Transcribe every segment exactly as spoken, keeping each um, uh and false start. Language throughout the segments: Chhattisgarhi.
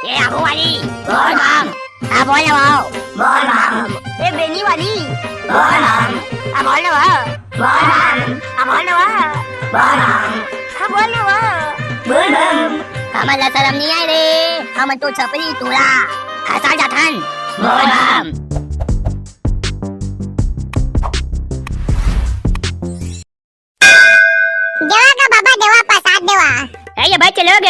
ए आगू वाली, बोल बम। हाँ, बोल ना वो। बोल बम। ए बेनी वाली, बोल बम। हाँ, बोल ना वो। बोल बम। हाँ, बोल ना वो। बोल बम। हाँ, बोल ना वो। बोल बम। हमन ला शरम नइ आय रे, हमन तो छपरी टूरा। हंसा जाथन। बोल बम। देवा का बाबा, देवा, प्रसाद देवा। ए, ये बच्चे लोग,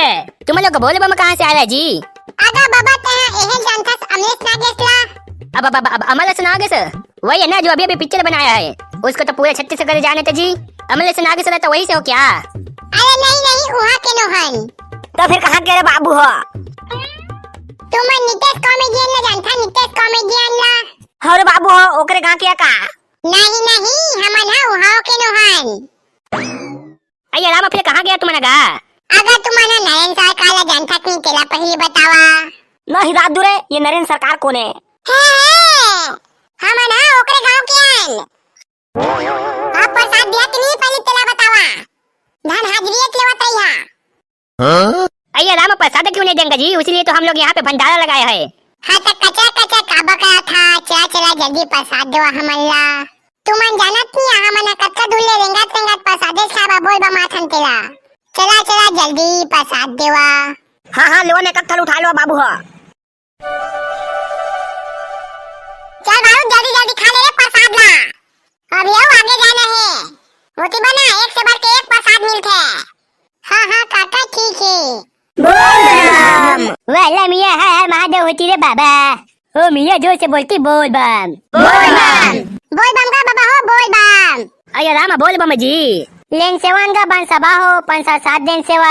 तुम लोग बोल बम कहाँ से आया जी? अगा बाबा, ते एहे जानथस अमलेश नागेश ला? अब, अब, अब, अब अमलेश नागेश, वही है ना जो अभी अभी पिक्चर बनाया है, उसको तो पूरे छत्तीसगढ़ जाने थे जी। अमलेश नागेश रहता वही से हो क्या? अरे नहीं नहीं, उहाँ के नोहन। तो फिर कहाँ के रे बाबू हो? तुमन नितेश कॉमेडियन ला जानथा, नितेश कॉमेडियन ला? हाँ रे बाबू हो, ओकरे गाँव के का? नहीं नहीं, हमन हा उहाँ के नोहन। अरे राम, फिर कहाँ गया तुमन गा? अगर तुमन हा नरेंद्र सरकार ला जानथा कि नहीं, तेला पहले बतावा। नहीं दादू रे, ये नरेंद्र सरकार कोन है? हे, हे, हमन हा ओकरे गाँव के आन। आप प्रसाद दिया कि नहीं, पहले तेला बतावा। धन हाजिरी एक लेवत रही हा। हाँ? अरे राम, प्रसाद क्यों नहीं देंगे जी? उसीलिए तो हम लोग यहाँ पे भंडारा लगाया है। हाँ, तो कचरा कचरा काबर करत हा? चला चला, जल्दी प्रसाद देवा हमन ला। तुमन जानत नहीं, हमन हा कतका दूर ले रेंगत रेंगत प्रसादे खाबा, बोल बम आथन तेला। चला चला, जल्दी प्रसाद देवा। हाँ हाँ, लेवा ने कत्थल उठा लो बाबू हो। चल बाबू, जल्दी जल्दी खा ले रे प्रसाद ला, अभी अउ आगे जाना है। मोती बना, एक से बढ़ के एक प्रसाद मिलथे। हाँ हाँ काका, ठीक है। बोल बम। वाला मिया, हर हर महादेव होती रे बाबा। ओ मिया, जोर से बोलती, बोल बम। बोल बम। बोल बम का बाबा हो, बोल बम। अरे राम, बोल बम जी। लेन सेवन का बन सभा हो, पाँच सात सात दिन सेवा।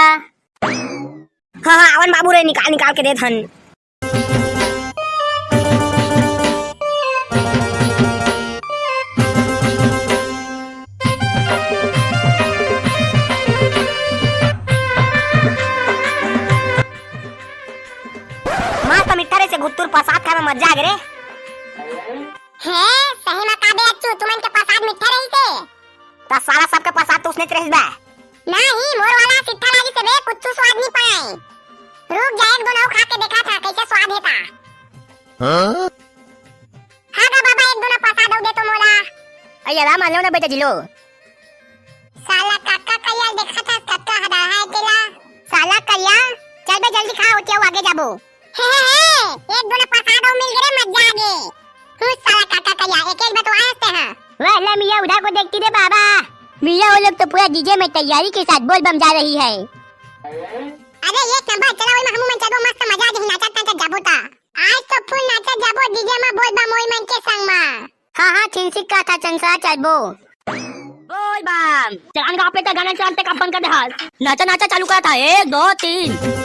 हाँ हाँ, आवन बाबू रे, निकाल निकाल के देथन। मार तो मिट्ठा रहिसे गुत्तुर, प्रसाद खाए में मजा आ गे रे। हे, सही में का बे अच्छू, तुमन के प्रसाद मिट्ठा रहिसे? त साला सबके प्रसाद तो उसने रहिस बे। नहीं, मोर वाला सिट्ठा लागिसे बे, कुछु स्वाद नहीं पाए। रुक जा, एक दो नौ खा के देखा था, कैसे स्वाद है था। हाँ? हाँ गा बाबा, एक दो ना प्रसाद अउ दे तो मोला। अरे राम, लो ना बेटा जी, लो। साला काका करिया देखा था, कतका हदा है तेला। साला करिया, चल बे जल्दी खा, होती आगे जाबो। हे, हे, हे, एक दो ना प्रसाद अउ मिल गे रे, मजा आ गे। हुस साला काका करिया, एक एक बतवाए हंसते हैं। वाह, ला मिया उधर को देखती रे बाबा। मिया वो लोग तो पूरा डीजे में तैयारी के साथ बोल बम जा रही है। अरे एक नंबर, चला वही में हमू मन चलबो, मस्त मजा आ जाही, नाचत नाचत जाबो ता। आज तो फुल नाचत जाबो डीजे में बोल बम वही मन के संग में। हाँ हाँ, छिनसिक का था चंसरा चलबो। बोल बम। चलान का पे तो गाना चलाते का बंद कर दे हाथ। नाचा नाचा चालू करा था, एक दो तीन।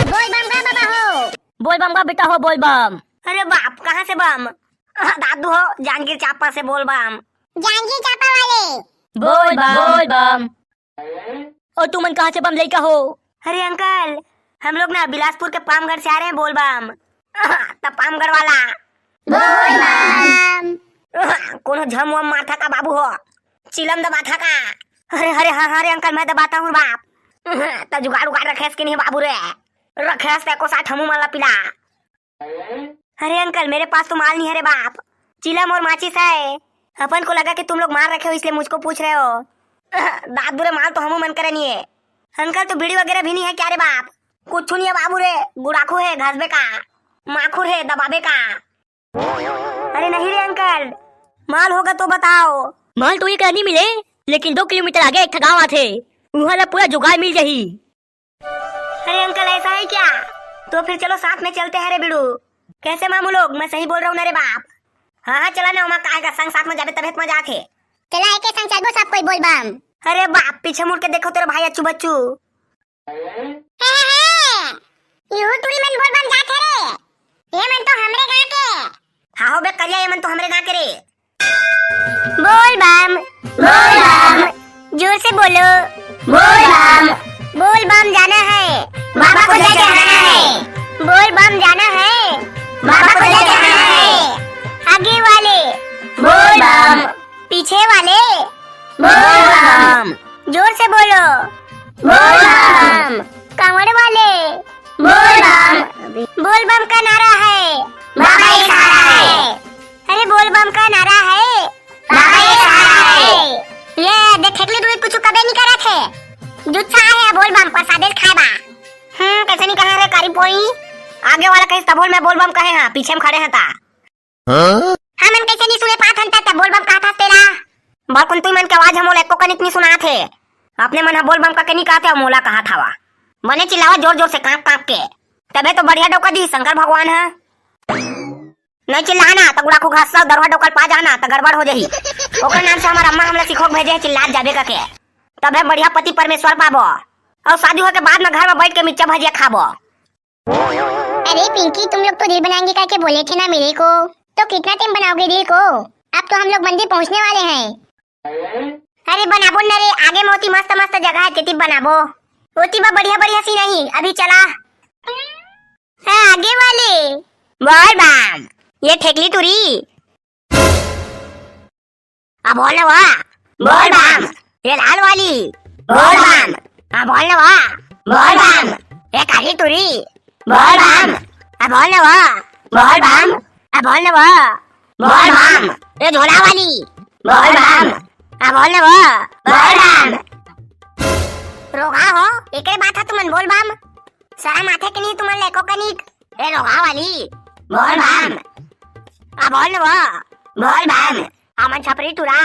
बोल बम का बाबा हो। बोल बम का बेटा हो, बोल बम। अरे बाप, कहाँ से बम? दादू हो, जांजगीर चांपा से बोल बम। जांजगीर चांपा वाले। बोल बम। बोल बम। और तुमन कहाँ से बम लइका हो? अरे अंकल, हम लोग ना बिलासपुर के पामगढ़ से आ रहे हैं, बोल बम। त पामगढ़ वाला। बोल बम। कोनो झम वम मारथा का बाबू हो? चिलम दबाथा का? अरे, अरे, हाँ, हाँ रे अंकल, मैं दबाता हूँ बाप। त जुगाड़ उगाड़ रखेस कि नहीं बाबू रे? रखेस ते को साथ हमू मन ला पिला। अरे अंकल, मेरे पास तो माल नहीं है रे बाप। चिलम और माचिस है। अपन को लगा कि तुम लोग माल रखे हो, इसलिए मुझको पूछ रहे हो। दादू रे, माल तो हमू मन करे नहीं है। अंकल, तो बीड़ी वगैरह भी नहीं है क्या रे बाप? कुछ नहीं है बाबू रे, गुड़ाखू है घसबे का, माखुर है दबाबे का। अरे नहीं रे अंकल, माल होगा तो बताओ। माल तो ये कहीं नहीं मिले, लेकिन दो किलोमीटर आगे एक ठा गाँव आथे, वहाँ ला पूरा जुगाड़ मिल जाही। अरे अंकल, ऐसा है क्या? तो फिर चलो, साथ में चलते हैं रे बिड़ू। कैसे मामू लोग, मैं सही बोल रहा हूँ ना रे बाप? हाँ हाँ, चला ना, ओमा काय का संग साथ में जाबे तभे त मजा आथे। चला एके संग चलबो सब कोई बोल बम। अरे बाप, पीछे मुड़ के देखो तेरे भाई अच्छू बच्चू। हे, हे, हे, इहू टूरी मन बोल बम जात हे रे। ये मन तो हमरे गांव के। हाँ हो बे करिया, ये मन तो हमरे गांव के रे। बोल बम, बोल बम, जोर से बोलो। बोल बम, बोल बम जाना है, बाबा को जल चढ़ाना है। बोल बम जाना है, बाबा को जल चढ़ाना है। आगे वाले बोल बम, पीछे वाले बोल बम, जोर से बोलो। बोल बम, कांवड़ वाले बोल बम, बोल बम का नारा है, बाबा ये सहारा है। अरे बोल बम का नारा है, बाबा ये सहारा है। ये देख ठेकली टूरी कुछ कबे नहीं करत हे। जुच्छा है बोल बम प्रसादे खाए बा। हम्म, कैसे नहीं कहे रे कारी पोई? आगे वाला कहीं तभोल में बोल बम कहे हैं, पीछे में खड़े हैं ता। हाँ? हमन कैसे नहीं सुने पात हन ता बोल बम कहत हस तेला? बड़कुन तुई मन के आवाज हमोला एको कनिक नहीं सुनात हे। अपने मन ह बोल बम का के नहीं कहत हे, मोला कहत हवा। बने चिल्लावा जोर जोर से, कांप कांप के। तभे तो बढ़िया डोका दी शंकर भगवान ह। नहीं चिल्लाहा ना, त गुड़ाखू घास ला दरवा डोकल पा जाना, त गड़बड़ हो जाही। ओकर नाम से हमर अम्मा हमला सिखोक भेजे हे, चिल्लात जाबे कके। तभे बढ़िया पति परमेश्वर पाबो। और शादी होके बाद में घर में बैठ के मिर्चा भजिया खाबो। अरे पिंकी, तुम लोग तो रील बनाएंगे करके बोले थे ना मेरे को, तो कितना टाइम बनाओगे रील को? अब तो हम लोग मंदिर पहुंचने वाले हैं। अरे बनाबो न रे, आगे में ओती मस्त मस्त जगह है, तेती बनाबो। ओती बा बढ़िया बढ़िया सीन नहीं, अभी चला। हाँ, आगे वाले। बोल बम, ये ठेकली टूरी। अब बोल ना वो। बोल बम, ये लाल वाली। बोल बम, हाँ बोल ना वो। बोल बम, ये काली टूरी। बोल बम, हाँ बोल ना वो। बोल बम, हाँ बोल ना वो। बोल बम, ये झोला वाली। बोल बम, हाँ बोल ना वो। बोल बम। रोगहा हो, एकरे बात है तुमन बोल बम। शरम आथे कि नहीं तुमन ला एको कनिक? ए रोगहा वाली, बोल बम। आ बोल न वो, बोल बम। हमन छपरी टूरा,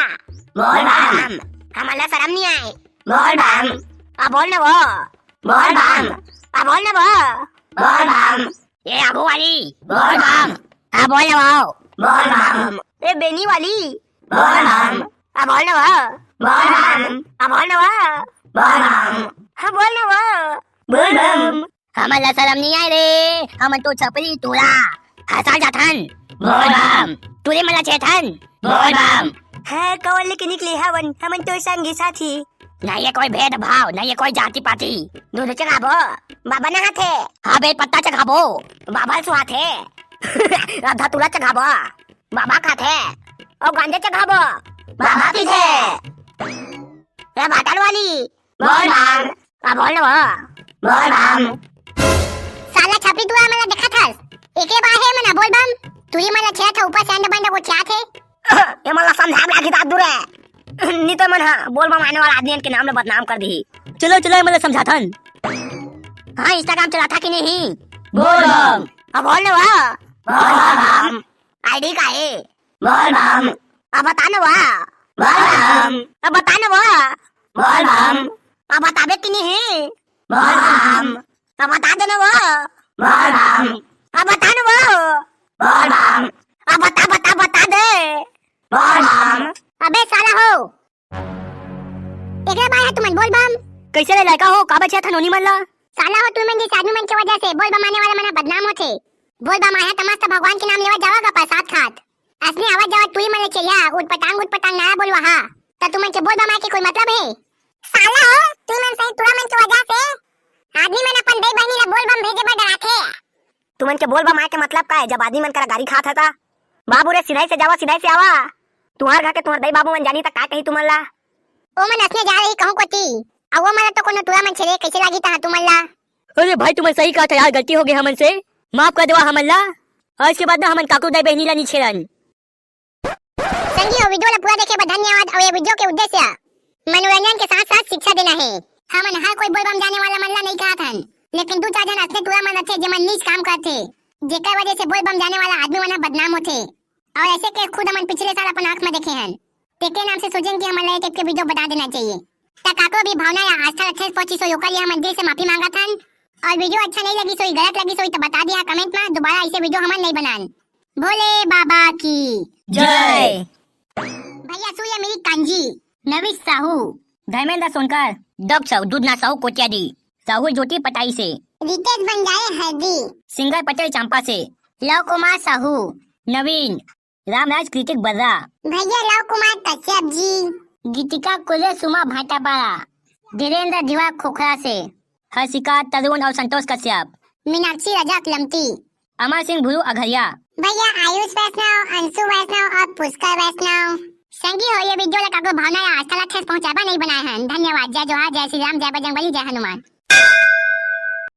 बोल बम। हमन ला शरम नहीं आए, बोल बम। आ बोल न वो, बोल बम। आ बोल न वो, बोल बम। ए आगू वाली, बोल बम। आ बोल न वो, बोल बम। ए बेनी वाली, बोल बम। आ बोल न वो, बोल बम। आ बोल न वो, बोल बम। हाँ बोल न वो, बोल बम। हमन ला शरम नहीं आए रे, हमन तो छपरी टूरा। हर साल जाथन, बोल बम। टूरी मन ला छेथन, बोल बम। है कवन लेके निकले हवन, हमन तो संगी साथी। नहीं ये कोई भेदभाव, नहीं ये कोई जाति पाति। दूध चघाबो, बाबा नहाथे। हाँ बेल पत्ता चघाबो, बाबा सुहाथे। अब धतूरा चघाबो, बाबा खाथे। और गांजा चघाबो, बाबा पीथे। ए बाटल वाली, बोल बम। आ बोल न वो, बोल बम। साला छपरी टूरा मन ला देखत हस? एके बार हे मन बोल बम। टूरी मन ला छेत हे, ऊपर से अंड बंड गोठियात हे। ए मन ला समझाए लागही दादू रे। नहीं तो मन हा बोल बम आने वाला आदमी के नाम ला बदनाम कर दी। चलो चलो, ए मन ला समझाथन। हाँ, Instagram चलाथा कि नहीं? बोल बम। आ बोल न वो, बोल बम। आईडी का हे? बोल बम। अब बता न वो। बोल बम। अब बता न वो। बोल बम। अब बताबे कि नहीं हे? बोल बम। अब बता दे न वो। बोल बम। अब बता न वो। बोल बम। अब बता, बता, बता दे। बोल बम। अबे साला हो, एकरे बार हे तुमन बोल बम। कैसे रे लड़का हो, का बचिया थनोनी मन ला? साला हो, तुमन जैसे आदमी मन के वजह से बोल बम आने वाला मन ह बदनाम होथे। बोल बम आया त मस्त भगवान के नाम लेवत जावा गा प्रसाद खात। असने आवत जावत टूरी मन ले चेरिया उटपटांग उटपटांग नारा बोलवा हा, त तुमन के बोल बम आए के कोई मतलब हे? साला हो, तुमन सही टूरा मन के वजह से आदमी मन अपन दई बहिनी ला बोल बम भेजे बर डराथे। तुमन के बोल बम आए के मतलब का हे, जब आदमी मन करा गारी खात हे त? बाबू रे, सिधाई से जावा, सिधाई से आवा। तुंहर घर के तुंहर दई बाबू मन जानी त का कही तुमन ला? ओमन असने जा रही कहूं कोती, अउ ओमन ला तो कोनो टूरा मन छेरे, कैसे लागी तहां तुमन ला? अरे भाई, तुमन सही कहत हे यार, गलती हो गई हमन से, माफ कर देवा हमन ला। आज के बाद ना हमन काकरो दई बहिनी ला नी छेरन। संगी हो, वीडियो ला पूरा देखे बर धन्यवाद। अउ ये वीडियो के उद्देश्य मनोरंजन के साथ साथ शिक्षा देना हे। हमन हर कोई बोलबम जाने वाला मन ला नहीं कहत हन, लेकिन दू चार झन असने टूरा मन रथे, जेमन नीच काम करथे, जेकर वजह से बोलबम जाने वाला आदमी मन ह बदनाम होथे। अउ ऐसे केस खुद हमन पिछले साल अपन आंख में देखे हन। तेके नाम से सोचेन कि हमन ला ये टाइप के वीडियो बना देना चाहिए। त काकरो भी भावना या आस्था ला ठेस पहुंचिस हो, ओकर लिए हमन दिल से माफी मांगत हन। और वीडियो अच्छा नहीं लगी सोई, गलत लगी सोई तो बता दिया कमेंट में, दोबारा ऐसे वीडियो हमन नहीं बनान। भोले बाबा की जय। भैया सुया मेरी कांजी। नवीश साहू। धर्मेंद्र सोनकर। डॉक्टर साहू दूधना साहू कोट्यादी। साहू ज्योति पटाई से। रितेश बन जाए हरदी। सिंगर पटेल चांपा से। लव कुमार साहू। नवीन। रामराज कृतिक बर्रा। भैया लव कुमार कश्यप जी। गीतिका कुले सुमा भाटापारा। धीरेंद्र धीवा खोखरा से। हर्षिका तरुण और संतोष कश्यप। मीनाक्षी रजक लमती। अमर सिंह भुरू अघरिया। भैया आयुष वैष्णव, अंशु वैष्णव और पुष्कर वैष्णव। संगी हो ये वीडियो ला काको भावना या आस्था ला ठेस पहुंचाबा नहीं बनाए हन। धन्यवाद। जय जोहार, जय श्री राम, जय बजरंगबली, जय हनुमान।